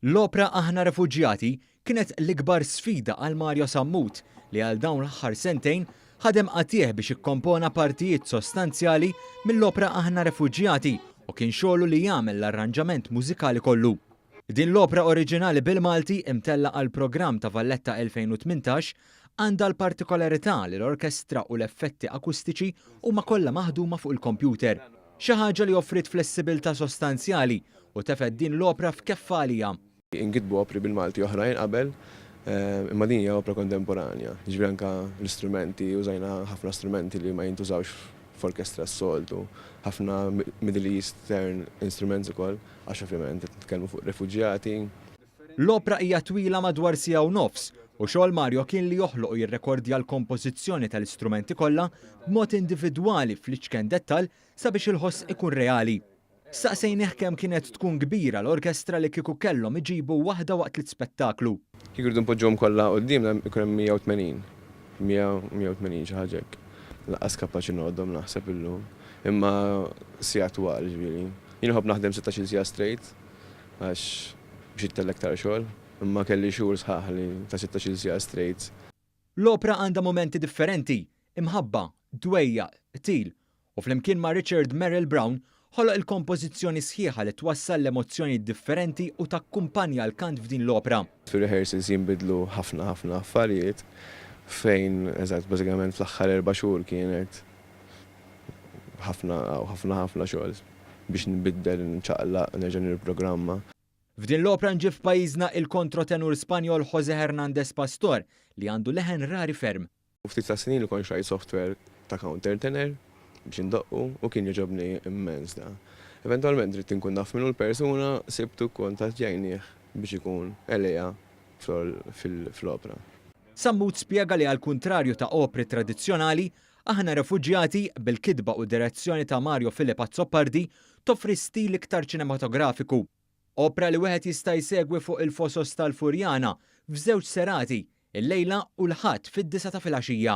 L-opra Aħna Refuġjati kienet l-ikbar sfida għal Mario Sammut li għal dawn l-aħħar sentejn ħadem qatigħ biex ikkompona partijiet sostanzjali mill-opra Aħna Refuġjati u kien xogħlu li jagħmel l-arranġament mużikali kollu. Din l-opra oriġinali bil-Malti imtella għal programm ta' Valletta 2018 għandha l-partikolarità li l-orkestra u l-effetti akustiċi huma kollha maħduma fuq il-kompjuter. Xi ħaġa li offrit flessibilità sostanzjali u tefgħet din l-opra f'keffa għalija. Inkitbu opri bil-Malti oħrajn qabel, imma din hija opra kontemporanja. Jiġifieri anke l-istrumenti, użajna ħafna strumenti li ma jintużawx f'orkestra s-soltu, ħafna Middle Eastern instruments ukoll, għax ovvjament qed nitkellmu fuq refuġjati. L-opra hija twila madwar siegħa u nofs u xogħol Mario kien li joħloq u jirrekordja l-kompożizzjoni tal-istrumenti kollha b'mod individwali fl-iċken dettall sabiex il-ħoss ikun reali. Staqsejnieh kemm kienet tkun kbira l-orkestra li kieku kellhom iġibu waħda waqt l-ispettaklu. Kieku rridu npoġġuhom kollha quddiemna ikun hemm 180, 100, 180 xi ħaġa hekk. Lanqas kapaċi ngħoddhom naħseb illum. Imma sigħat twal ġifieri. Jien nħobb naħdem 16-il siegħa straight għax biex ittella' iktar xogħol, imma kelli xhur sħaħ li ta' 16-il siegħa straight. L-opra għandha mumenti differenti, imħabba, dwejjaq, qtil, u flimkien ma' Richard Merrill Brown ħoloq il-kompożizzjoni sħiħa li twassal l-emozzjonijiet differenti u takkumpanja l-kant f'din l-opra. Fir-rehearsals jinbidlu ħafna ħafna affarijiet fejn eżatt bażikament fl-aħħar 4 xhur kienet ħafna ħafna ħafna xogħol biex nbiddel, nċaqlaq, nerġa' nirprogramma. F'din l-opra nġib f'pajjiżna il-kontrotenur Spanjol José Hernández Pastor li għandu leħen rari ferm. U ftit ta' snin kont xtrajt software ta' countertenor biex indoqqu u kien jogħġobni immens da. Eventwalment ridt inkun naf min hu l-persuna, sibtu, kkuntattjajnieh biex ikun Elea fl-opra. Sammut spjega li għall-kuntrarju ta' opri tradizzjonali, Aħna Refuġjati, bil-kitba u direzzjoni ta' Mario Philip Azzopardi, toffri stil iktar ċinematografiku. Opra li wieħed jista' jsegwi fuq il-Fosos tal-Furjana f'żewġ serati, illejla u l-Ħadd fid-disgħa ta' filgħaxija.